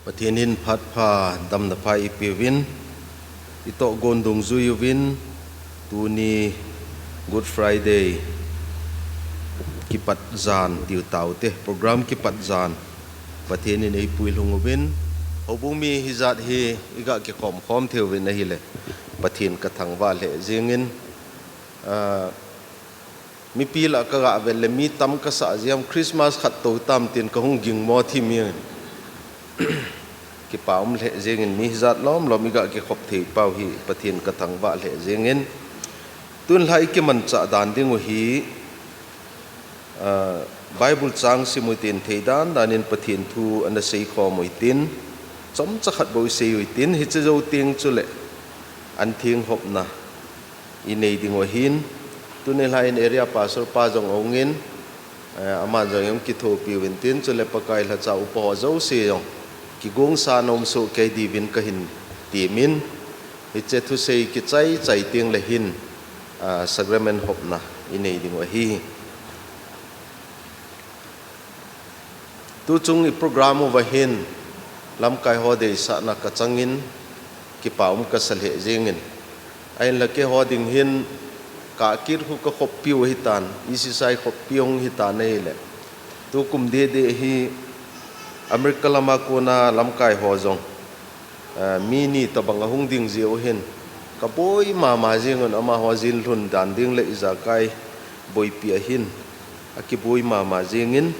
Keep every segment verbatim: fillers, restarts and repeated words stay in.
Pathen in phat pha damna pha ipeuvin, itoh gon dungjui uvin, tuni Good Friday kipat jan tiu taute, program kipat jan Pathen in eipui lhung uvin, houbung mi hijat hi iga kikhom khom thei uvin ahile, Pathen kathangvah lheh jengin, ah, mipi lah kaga vet le mi tam kasah jeng, Christmas khat tou tam tin kahung gingmo thim in. Kipa um lheh jengin mi hijat lom lom iga kikhop thei pau hi Pathen kathangvah lheh jengin. Tun lha ikimanchah dan dingu hi, ah, Bible chang simu tin thei dan danin Pathen thu ana seikhom u hitin, chomcha khat bou isei u hitin, hiche jou teng chule an theng hopna inei dingu ahin, tuni lha in area pastor pa jong ahungin, eh, aman jong ahung kithopi uvin tin, chule Pakai lhacha upa ho jouse jong kigongsa na um soh kei diuvin kahin temin, hiche thusei kichai chai teng le hin, ah, sacrament hopna inei dingu ahi. Tuchung i program uva hin lamkai ho deisahna kachangin kipa um kasa lheh jengin. Ahinla keiho ding hin kakit khu kakhoppiu ahitan, E C C I khoppiu hung hitan ahile, tukum dede hi America lama kona lamkai ho jong, ah, mi ni tobang ahung ding jeh u hin, kaboi mama jengun, amaho jin lhun dan ding le ijakai boipi ahin, akiboi mama jengin,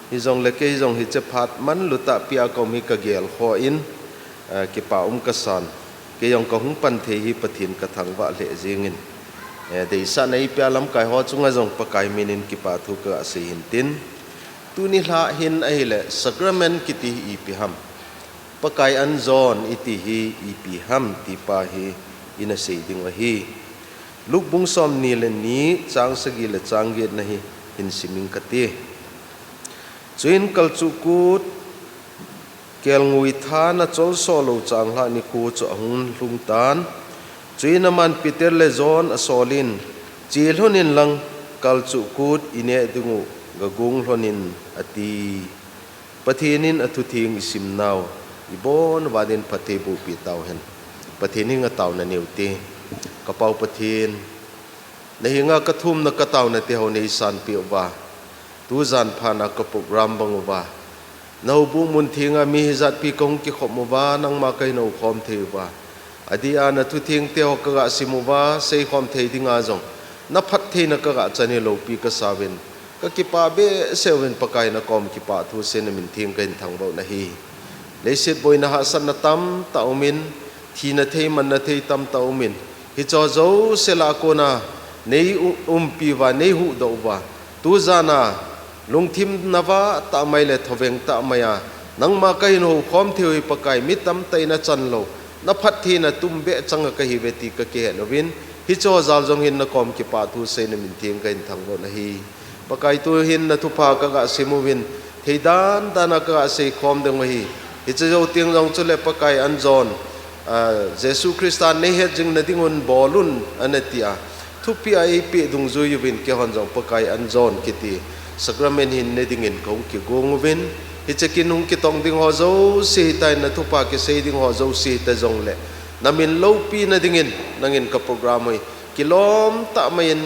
hijongle kei jong hiche phat manlu tahpi a kaum hi kagel khoh in, ah, kipa um kasan, kei jong kahung pan thei hi Pathen kathangvah lheh jengin, eh, deisahna eipea lamkai ho chunga jong Pakai minin kipa thu kaga sei hintin, tuni lha hin ahile sacrament kiti hi ipi ham? Pakai anjon iti hi ipi ham ti pa hi ina sei dingu ahi. Luke bung somni le ni chang sagi le chang getna hi hin sim ing kate. Chuin kalchuh kut kelngoi tha na cholso lou changlhah nikho chu ahung lhung tan. Chuin aman Peter le John asolin, che lhonin lang kalchuh kut ineh dingu gagong lhonin ati. Pathen in athutheng isim nau ibon uva din phatthei bohpi tauhen. Pathen henga taona neute. Kapau Pathen, nahenga kathumna kataona teho neisanpeh uva, tujan phatna ka program bang uva, nahoubung mun thenga mi hijatpi kahung kikhop uva, nangma kahin houkhom thei uva, adeh a nathutheng teho kaga sim uva, seikhom thei dinga jong naphattheina kaga chan hi loupi kasauvin, kakipah behseh uvin Pakai nakom kipah thu seina min theng kahin thangvah u ahi. Leiset boina hahsatna tamtah umin, thina thei manna thei tamtah umin, hicheho jouse lah a kona nei u-, umpi uva, nei huhdoh uva, tujana lungthim navah tah mai le thoveng tah mai a nangma kahin houkhom theiu hi Pakai, mi tamtah in achan lou naphattheina tumbeh changa kahiuve ti kakihet uvin, hicheho jal jong hin nakom kipah thu seina min theng kahin thangvah u ahi. Pakai, tuhin nathupha kaga sim uvin, thei dan dana kaga seikhom dingu ahi. Hiche jou teng jong chule Pakai anjon, ah, Jesu Christa neihet jingna dingun bolun anatia, thupia eipeh dungjui uvin keihon jong Pakai anjon kiti sacrament hin ne dingin kahung kigong uvin, hiche kin hung kitong ding ho jouse hitan, nathupha kisei ding ho jouse hita jongle, namin loupina dingin nangin ka program u hi kilom tah mai in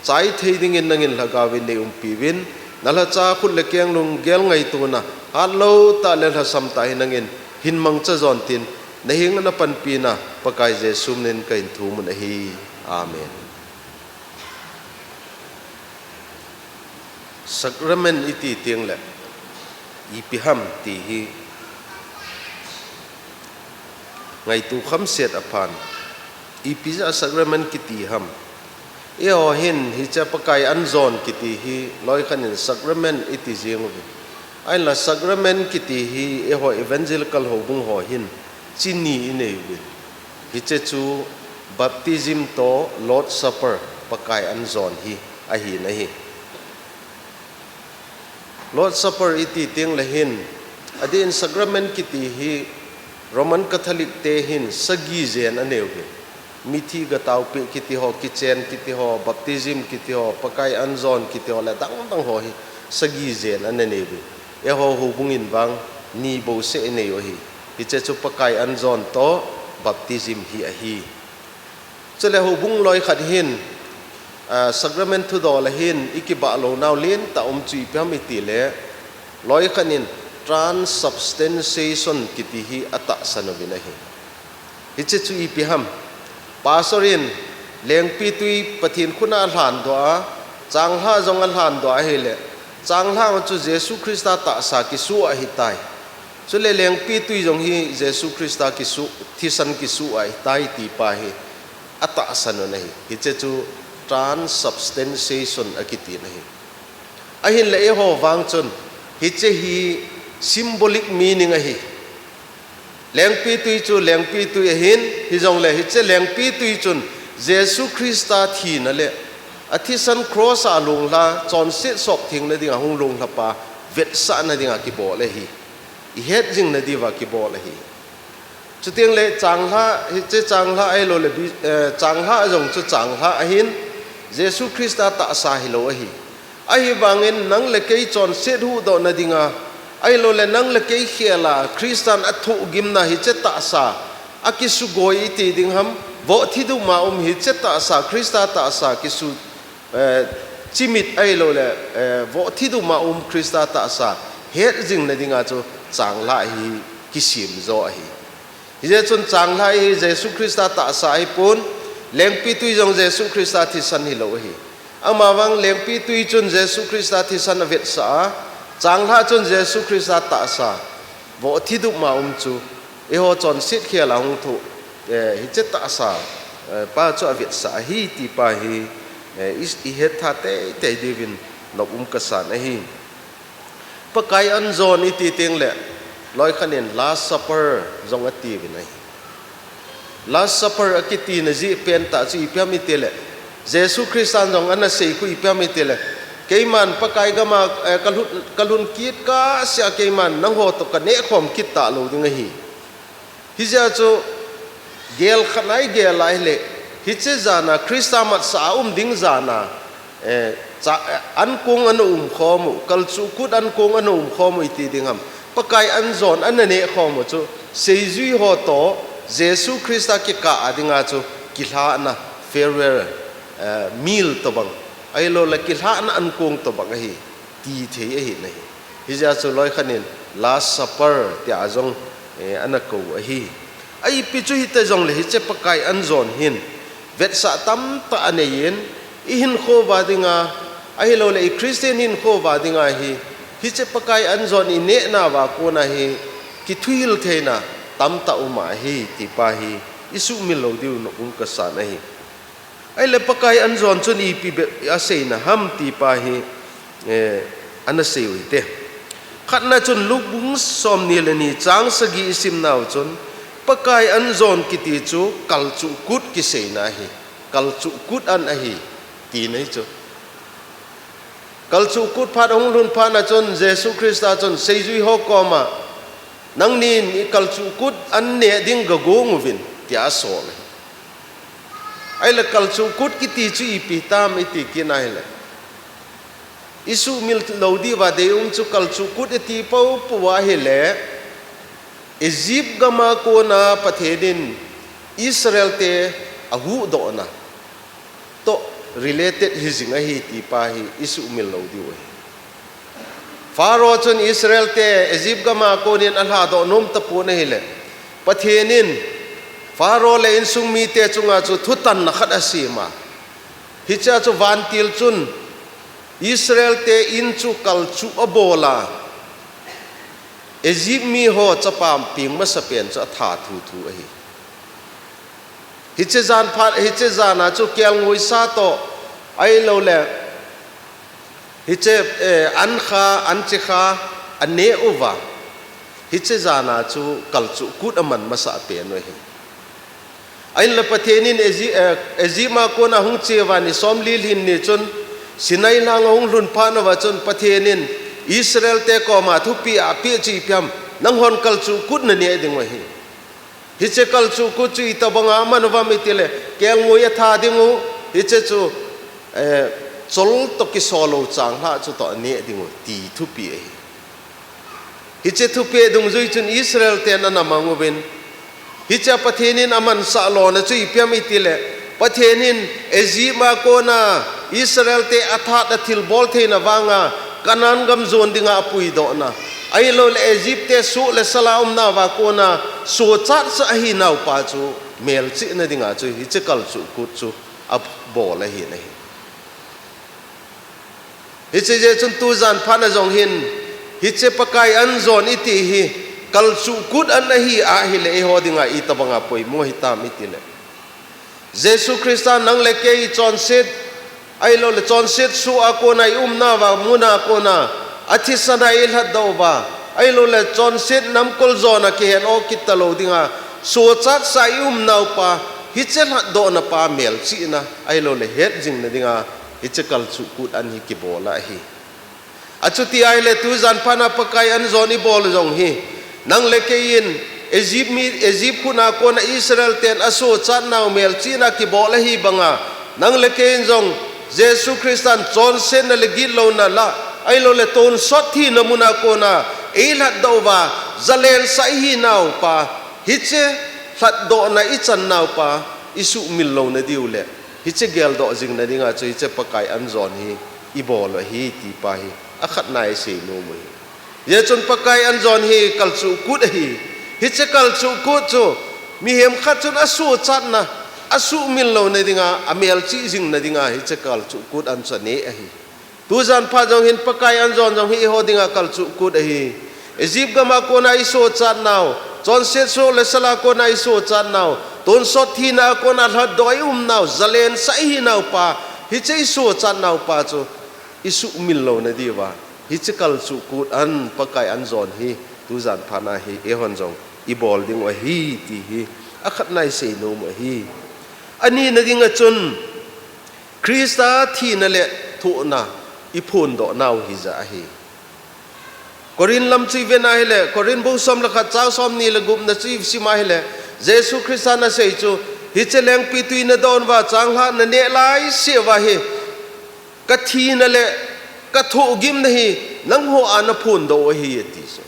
chai thei dingin nangin lhagaovin nei umpi uvin, nalhacha khut le keng lunggel ngaitona, hatlou tah le lhasam tah hi nangin hin mangcha jon tin, nahenga napanpina Pakai Jesu minin kahin thum u ahi. Amen. Sacrament iti tengle ipi ham ti hi ngaito khamset aphan, ipi jeh a sacrament kiti ham? Eiho hin hiche Pakai anjon kiti hi loikhat in sacrament iti jeng uvin. Ahinla sacrament kiti hi eiho evangelical houbung ho hin chi ni inei uvin. Hiche chu baptism toh Lord Supper, Pakai anjon hi ahin ahi. Lord Supper iti tengle hin, adeh in sacrament kiti hi Roman Catholic te hin sagi jen anei uvin. Mithi gataopeh kiti ho, kichen kiti ho, baptism kiti ho, Pakai anjon kiti ho le dangdang ho hi sagi jen ana nei uvin. Eiho houbung in vang ni bouseh inei u ahi. Hiche chu Pakai an jon toh baptism hi ahi. Chule houbung loi khat hin, ah, sacrament thudol a hin i kibah lou nau lentah um chu ipi ham i ti le, loi khat in transubstantiation kiti hi a tahsan uvin ahi. Hiche chu ipi ham? Pastor in lengpitui Pathen khut a lhan doh a, changlhah jong a lhan doh a ahile, changlhah chu Jesu Christa tahsa kisu ahitai. Chule lengpitui jong hi Jesu Christa kisu, thisan kisu ahitai ti pa hi a tahsan un ahi. Hiche chu transubstantiation a kiti na hi. Ahinle eiho vang chun, hiche hi symbolic meaning ahi. Lengpitui chu lengpitui ahin, hijongle hiche lengpitui chun Jesu Christa thina le a thisan cross a lunglha, chonset sop theng na dinga hung lunglha pa vetsahna dinga kibol ahi. I het jing na diuva kibol ahi. Chuteng le changlhah, hiche changlhah ahilou le bi-, eh, changlhah jong chu changlhah ahin, Jesu Christa tahsa hilou ahi. Ahivangin nang le kei chonset huhdoh na dinga, ahilou le nang le kei khel a Christan a thohgimna hiche tahsa a kisugoi i ti ding ham, vohthidum a um hiche tahsa, Christa tahsa kisu, eh, chimit ahilou le, eh, vohthidum a um Christa tahsa het jing na dinga chu changlhah hi kisem jo ahi. Hijeh chun changlhah hi Jesu Christa tahsa ahipon, lengpitui jong Jesu Christa thisan hilou ahi. Amavang lengpitui chun Jesu Christa thisan avetsah a, changlhah chun Jesu Christa tahsa, vohthidum a um chu, eiho chonset khel a hung thoh, eh, hiche tahsa, eh, pa chu avetsah ahi ti pa hi, eh, i, i het tha teitei diuvin nop um kasan ahi. Pakai an jon i ti teng le, loi khat in Last Supper jong ati uvin ahi. Last Supper a kiti na jeh pen tah chu ipi ham i ti le, Jesu Christan jong ana sei khu ipi ham i ti le, keiman Pakai gam a, eh, ka lhun, ka lhun kit kah sea keiman nangho toh ka nehkhom kit talou ding ahi. Hijeh a chu gel khat nai gel lai le, hiche jan a Christa matsah a um ding jan a, eh, cha, eh, ankong ana umkhom u, kalchuh kut ankong ana umkhom u i ti ding ham. Pakai an jon ana nehkhom u chu, seijui ho toh Jesu Christa kikah a dinga chu kilhahna farewell, eh, meal tobang, ahilou le kilhahna ankong tobang ahi, ti thei ahi nahi. Hijeh a chu loi khat in Last Supper tia jong, eh, ana kou ahi. Ipi chu hita jongle hiche Pakai an jon hin vetsah tamtah anei in, i hinkho uva dinga, ahilou le i Christian hinkho uva dinga hi, hiche Pakai an jon i nehna uva kona hi kithuhil theina tamtah um ahi ti pa hi i sumil lou diu nop um kasan ahi. Ahile Pakai an jon chun ipi bep a seina ham ti pa hi, eh, ana sei u hite. Khatna chun Luke bung somni le ni chang sagi i sim nau chun, Pakai an jon kiti chu kalchuh kut kiseina ahi. Kalchuh kut an ahi, tina hi chu. Kalchuh kut phat ahung lhun phat na chun Jesu Christa chun seijui ho koma, nangnin i kalchuh kut an neh ding gagong uvin, tia asol ahi. Ahile kalchuh kut kiti chu ipi tam i ti kit na hile, i sumil lou diuva deium chu kalchuh kut i ti poupou ahile, Egypt gam a kona Pathen in Israel te ahuhdohna toh related hijing ahi ti pa hi i sumil lou diu ahi. Pharaoh chun Israel te Egypt gam a konin alhadoh nom tapon ahile, Pathen in Pharaoh le insung mite chunga chu thutanna khat asem a, hichea chu vantil chun Israel te in chu kalchuh abol a, Egypt mi ho chapa peng masapen chu atha thuthu ahi. Hiche jan phat, hiche jan a chu kelngoi sa toh, ahilou le, hiche, eh, an kha, an chekha, aneh uva, hiche jan a chu kalchuh kut aman masa pen u ahi. Ahinla Pathen in Egypt, eh, Egypt a kona hung che uva ni somli lhin ni chun, Sinai lang ahung lhun phat uva chun Pathen in Israel te koma thupeh apeh chu ipi ham, nanghon kalchuh kut naneh ding u ahi. Hiche kalchuh kut chu itobang a aman uvam itile, kelngoi atha ding u, hiche chu, eh, chol toh kisol lou changlhah chu toh aneh ding u ti thupeh ahi. Hiche thupeh dungjui chun Israel ten ana mang uvin. Hiche Pathen in amansah lona chu ipi ham itile, Pathen in Egypt a kona Israel te athat a thilbol theina vanga Canaan gam jon dinga apuidohna, ahilouleh Egypt te soh le sala umna uva kona sohchatsah ahinaupa chu melchihna dinga chu hiche kalchuh kut chu abol ahi nahi. Hiche jeh chun tujan phatna jong hin, hiche Pakai an jon iti hi, kalchuh kut an ahi ahile eiho dinga itobanga poimo hitam itile, Jesu Christa nang le kei chonset, ahilouleh chonset soh a kona iumna uva muna kona athisan a eilhatdoh uva, ahilouleh chonset namkol jona kihen o kit talou dinga sohchatsah iumnaupa, hiche lhatdohna pa melchihna, ahilouleh hetjingna dinga hiche kalchuh kut an hi kibol ahi. Achuti ahile tujan phatna Pakai an jon ibol jong hi, nang le kei in Egypt mi, Egypt khut a kona Israel ten asohchatnau melchihna kibol ahi banga, nang le kei in jong Jesu Christan chonsetna le gitlouna lah, ahilouleh tonsot thina muna kona eilhatdoh uva, jalensah ihinaupa, hiche lhatdohna ichannaupa isuhmil louna diu le hiche geldoh jingna dinga chu hiche Pakai an jon hi ibol u ahi tipa hi akhatna isei nom u ahi. Hijeh chun Pakai an jon hi kalchuh kut ahi. Hiche kalchuh kut chu mihem khat chun asohchatna, asuhmil louna dinga, amelchih jingna dinga hiche kalchuh kut an chu anei ahi. Tujan phat jong hin Pakai an jon jong hi eiho dinga kalchuh kut ahi. Egypt gam a kona isohchatnau, chonset soh le sala kona isohchatnau, tonsot thina a kona lhatdoh a iumnau, jalensah ihinaupa, hiche isohchatnaupa chu isuhmil louna diuva, hiche kalchuh kut an Pakai an jon hi tujan phatna hi eihon jong ibol dingu ahi ti hi akhatna isei nom u ahi. Anina dinga chun Christa thina le thohna iphondohnau hija ahi. Corinth lam chu iven ahile, Corinth bung som le khat chang somni le gupna chu isim ahile, Jesu Christan asei chu, hiche lengpitwi nadon uva changlhah naneh laiseuva hi, kathina le kathohgimna hi nangho a naphondoh u ahi ati chu.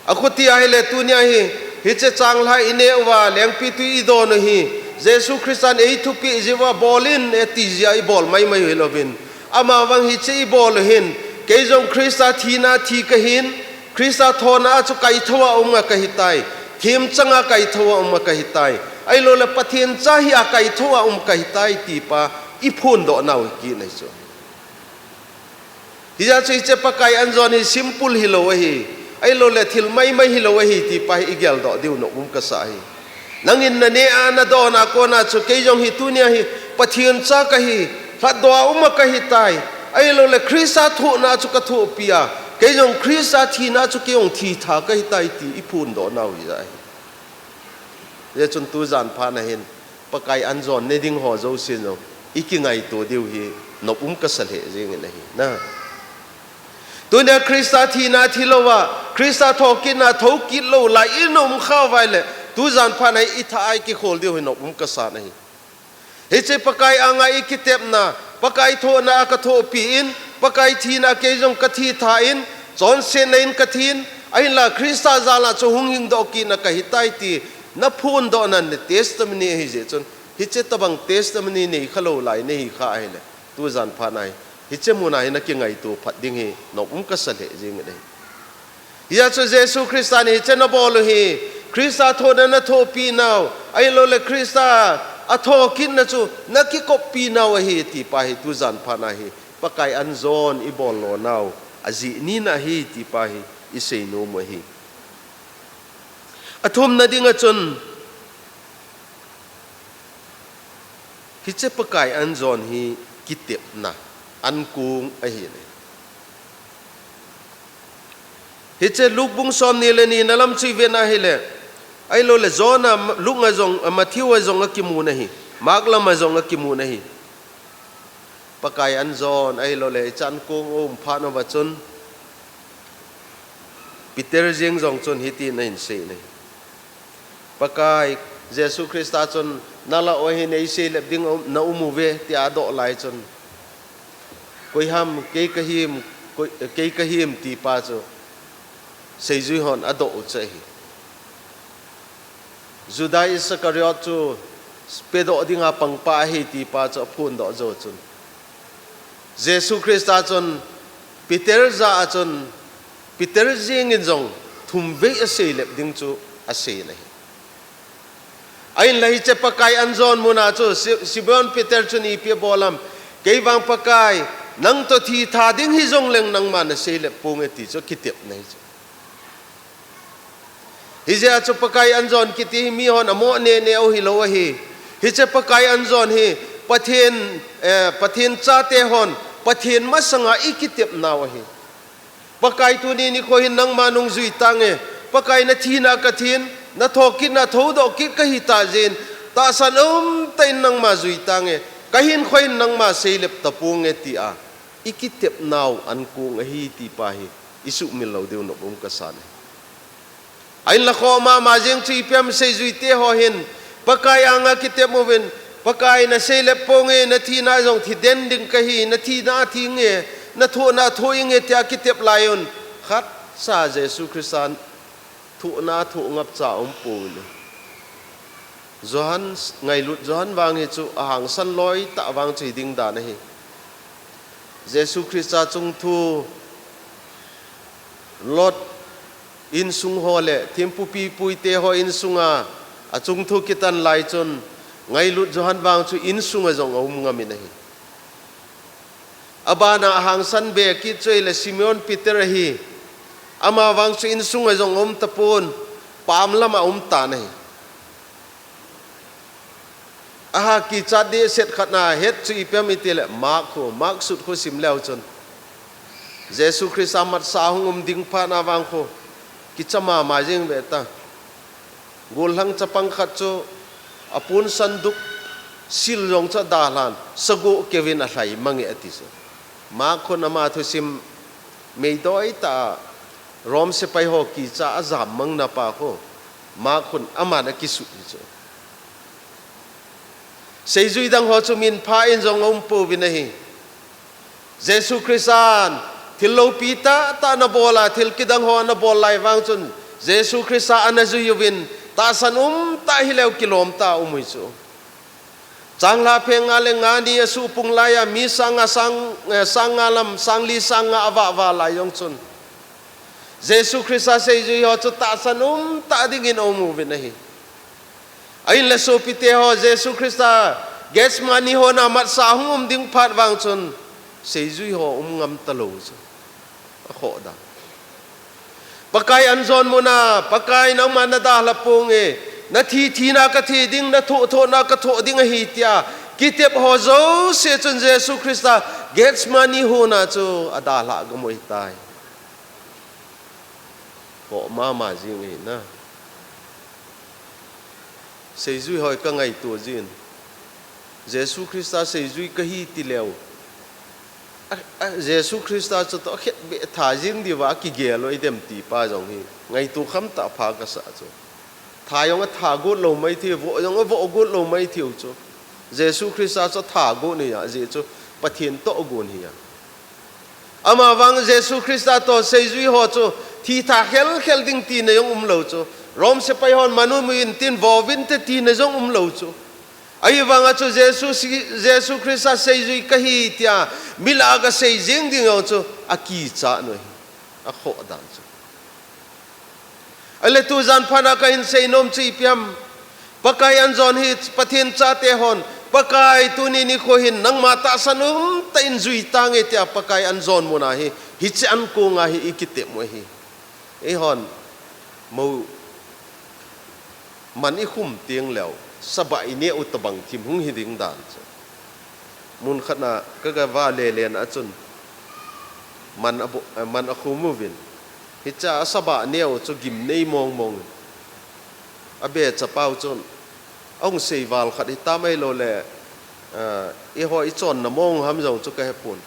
Akhuti ahile tunia hi, hiche changlhah ineh uva lengpitwi idon u hi, Jesu Christan eithupeh jeh uva bol in ati jeh a ibol maimai u hilouvin, amavang hiche ibol u hin, kei jong Christa thina thi kahin, Christa thona a chu kaithou a um a kahitai, themchanga kaithou a um a kahitai, ahiloule Pathen cha hia kaithou a um kahitai tipa iphondohnau hi kit ahi chu. Hijeh chun hiche Pakai an jon hi simple hilou ahi, ahiloule thil maimai hilou ahi tipa hi igeldoh diu nopum kasa ahi. Nangin naneh a nadon a kona chu kei jong hi tunia hi Pathen cha kahi, lhatdoh a um a kahitai, ahiloule Christa thohna chu kathohpi a, kei jong Christa thina chu kei jong thitha kahitai ti iphondohnau hija ahi. Hijeh chun tujan phatna hin Pakai an jon ne ding ho jousen jong ikingaito diu hi nopum kasa lheh jengin ahi na. Tunia Christa thina thilouva, Christa thokitna thoukit lou lai ium khauva ahile, tujan phatna hi ithah a ikikhol diu hi nopum kasan ahi. Hiche Pakai anga ikitepna, Pakai thohna a kathohpi in, Pakai thina kei jong kathitha in, chonsetna in kathin, ahinla Christa jala chu hung hingdoh kitna kahitai ti naphondohna na testimony ahijeh chun, hiche tobang testimony neikhalou lai nahikha ahile, tujan phatna hi, hiche muna hi nakingaito phat ding hi nopum kasa lheh jengin ahi. Hijeh chun Jesu Christan hiche nabol u hi, Christa thohna nathohpi nau, ahiloule Christa athokitna chu nakikoppi nau ahi tipa hi tujan phatna hi Pakai an jon ibol lonau ajeh nina ahi tipa hi isei nom u ahi. Athumna dinga chun, hiche Pakai an jon hi kitepna ankong ahi le. Hiche Luke bung somni le ni na lam chu iven ahile, ahiloule John a, Luke a jong, Matthew a jong akimun ahi, Mark lam a jong akimun ahi. Pakai an jon ahiloule ichan kong aum phat uva chun, Peter jeng jong chun hitin ahin sei ahi. Pakai, Jesu Christa chun nalah uva hin eiseilep ding um, naum uve tia adoh lai chun, koiham, kei kahim, koi, kei kahim tipa chu seijui hon adoh u chu ahi. Juda Iscariot chu pedoh dinga pangpa ahi tipa chu aphondoh jou chun, Jesu Christa chun Peter jah a chun Peter jengin jong thumvei aseilep ding chu asei in ahi. Ahinla hiche Pakai anjon muna chu Si-, Simon Peter chun ipi abol am, "Keivang Pakai, nangtoh thitha ding hijongleng nangma naseilep ponge," ti chu akitepna ahi chu. Hijeh a chu Pakai anjon kiti hi mihon amo nene u hilou ahi. Hiche Pakai anjon hi Pathen, eh, Pathen chate hon Pathen masanga ikitepnau ahi. Pakai, tuni nikho hin nangma nungjui tange. Pakai, nathina kathin, nathokitna thoudoh kit kahita jeh in, tahsan umtah in nangma jui tange. Kahinkho in nangma seilep taponge tia ikitepnau ankong ahi tipa hi isuhmil lou diu nopum kasan ahi. Ahinla khoh mama jeng chu ipi ham, seijuite ho hin Pakai anga kitep uvin, "Pakai, naseilep ponge, nathina jong thiden ding kahi, nathina athinge, nathohna athoh inge," tia kitep lai un, khatcha Jesu Christan thohna athoh ngapcha aumpoi. Johan, ngailut Johan vang hi chu ahangsan loi tah vang chu hiding dan ahi. Jesu Christa chungthu Lot insung ho le thempu pipuite ho insunga achungthu kitan lai chun, ngailut Johan vang chu insunga jong aum ngamin ahi. Abana ahangsan be kit chu ahile Simon Peter ahi. Ama vang chu insunga jong aum tapon, pam lama aum tan ahi. Aha kichat dehset khat nahet chu ipi ham itile, Mark khu, Mark sut khu sim leu chun, Jesu Christa matsa hung um ding phat na vang khu kicha mama jeng ve ta. Gollhang chapang khat chu apon sandup sil jong chu adalhan, sagoh keuvin alhai mange ati chu. Mark khun ama thusim meidoi tah a Rom sepai ho kicha ajam mang napa khu, Mark khun aman akisut hi chu. Seijui dang ho chu minpha in jong aum pouvin ahi. Jesu Christan thil loupi tahtah anabol a, thil kidang ho anabol lai vang chun Jesu Christa anajui uvin, tahsan umtah hileu kilom tah a aum u hi chu. Changlhah pheng nga le nga ni asuhpung laiya mi sang nga, sang, eh, sang nga lam, sang li sang nga avah vah lai jong chun, Jesu Christa seijui ho chu tahsan umtah dingin aum uvin ahi. Ahinla sopite ho, Jesu Christa Gethsemane hon a matsa hung um ding phat vang chun seijui ho um ngam talou chu. Akhoh dan. Pakai anjon muna, Pakai, nangma nadalha ponge, nathi thina kathi ding, nathoh thohna kathoh ding ahi tia kitep ho jouse chun Jesu Christa Gethsemane hon a chu adalhah gam u ahitai. Khoh mama jing ahi na. Seijui ho hi kangaito jin. Jesu Christa seijui kahi tileu, a, a, Jesu Christa chutoh khetbeh tha jing diuva kigel u hidem tipa jong hi ngaito khamtah pha kasah chu. Tha jong atha got lou maithei, voh jong avoh got lou maithei u chu. Jesu Christa chu atha got ahi a, ajeh chu Pathen toh gon ahi a. Ama vang Jesu Christa toh seijui ho chu thitha khelkhel ding tina jong umlou chu. Rom sepai hon man um uvin tin, vo uvinte tina jong umlou chu. Ahivanga chu Jesu, Jesu Christa seijui kahi tia milah a kasei jeng ding jong chu akichat u ahi. Akhoh dan chu. Ahile tujan phat a kahin seinom chu ipi ham, Pakai anjon hi Pathen chate hon, Pakai, tuni nikho hin nangma tahsan umtah in jui tange tia Pakai anjon muna hi, hiche ankonga hi ikitep u ahi. Eihon mou man ikhum teng leu, sabah ineh u tobang thim hung hiding dan chu. Mun khat na kagava lele na chun man abo-, man akhum uvin. Hichea sabah neh u chu gimnei mong mong in. Abe chapau chun, ahung seival khat hitam ahilouleh, eh, eiho ichonna mong ham jong chu kahepon.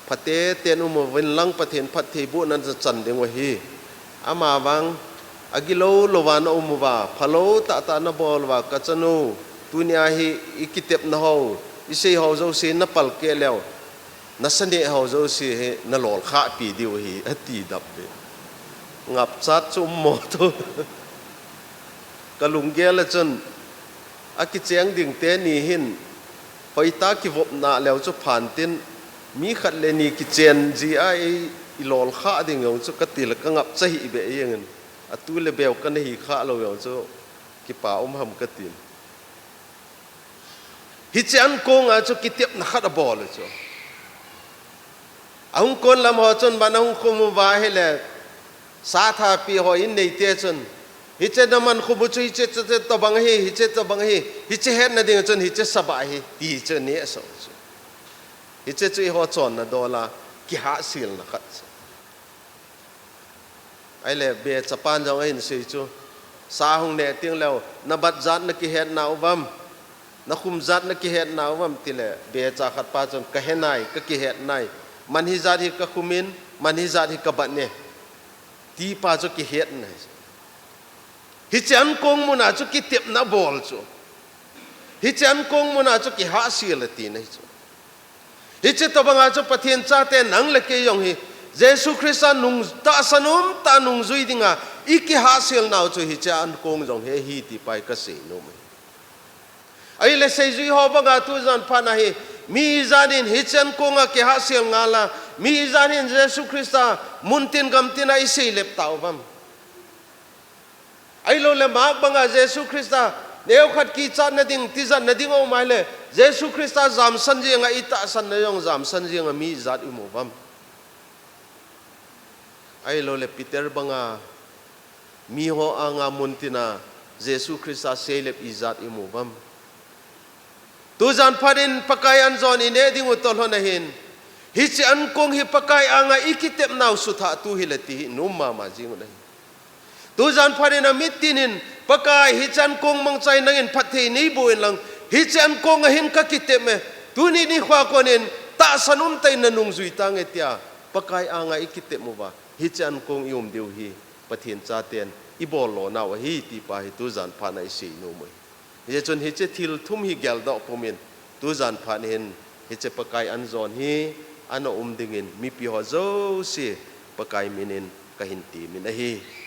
Phatete'n um uvin lang Pathen phattheibohna nachan ding u ahi. Amavang, agilou louva naum uva, phalou tahtah nabol uva, kachanu, tunia hi ikitepna ho, isei ho jouse napalkeh leu, nasaneh ho jouse hi nalolkhahpi diu ahi, ati dap ve. Ngapchat chu um mo tu. Ka lunggel a chun, a kicheng ding teni hin, hoitah kivopna leu chu phantin, mi khat le ni kichen ji a ei, i lol kha ding jong chu ka til ka ngapcha hi be jeng in. A tu le beu ka na hi kha lo jong chu, kipa um ham ka tin. Hiche ankong a chu kitepna khat a bol chu. A hung kon lam ho chun ban a hung khum uva hile, sa thapi ho in neite chun, hiche na man khum u chu hiche, hiche, hiche tobang hi, hiche tobang hi, hiche hetna ding chun hiche saba hi, ti chu ni a so chu. Hiche chu i ho chonna dola, kihahselna khat chu. Ahile, becha pan jong ahin sei chu. Sa hung ne ting leu, na bat jat na kihetna uvam. Na khum jat na kihetna uvam tile, becha khat pa chun ka henai, ka kihetnai. Man hi jat hi ka khumin, man hi jat hi ka bat ne. Ti pa chu kihetnai. Hiche ankong muna chu kitepna bol chu. Hiche ankong muna chu kihahsel a ti nai chu. Hiche tobanga chu Pathen chate nang le kei jong hi Jesu Christa nung tahsan umtah nungjui dinga i kihahsel nau chu hiche ankong jong hi ahi ti pa hi ka sei nom e. Ahile seijui ho banga tujan phat na hi mi ijat in hiche ankong a kihahsel ngal a, mi ijat in Jesu Christa muntin gamtin a i seilep tauvam. Ahilou le Mark banga Jesu Christa neokhat kichatna ding, tijatna ding aum ahile, Jesu Christa jamsan jenga i tahsanna jong jamsan jenga mi ijat i mu uvam. Ahilou le Peter banga miho anga muntina Jesu Christa seilep ijat i mu uvam. Tujan phat in Pakai anjon i neh ding u toh lhon ahin, hiche ankong hi Pakai anga i kitepnau suthah tu hile ti hi i nom mama jing u ahi. Tujan phat in amitin in, Pakai, hiche ankong mangcha in nangin phatthei neiboh in lang, hiche ankong a hin ka kitep e, tuni nikho a kon in tahsan umtah in na nungjui tange tia Pakai anga i kitep uva, hiche ankong i um diu hi Pathen chaten i bol lo nau ahi ti pa hi tujan phat na i sei nom u ahi. Hichun hiche thil thum hi geldoh pumin, tujan phat hin hiche Pakai anjon hi ana um dingin mipi ho jouse Pakai minin ka hin temin ahi.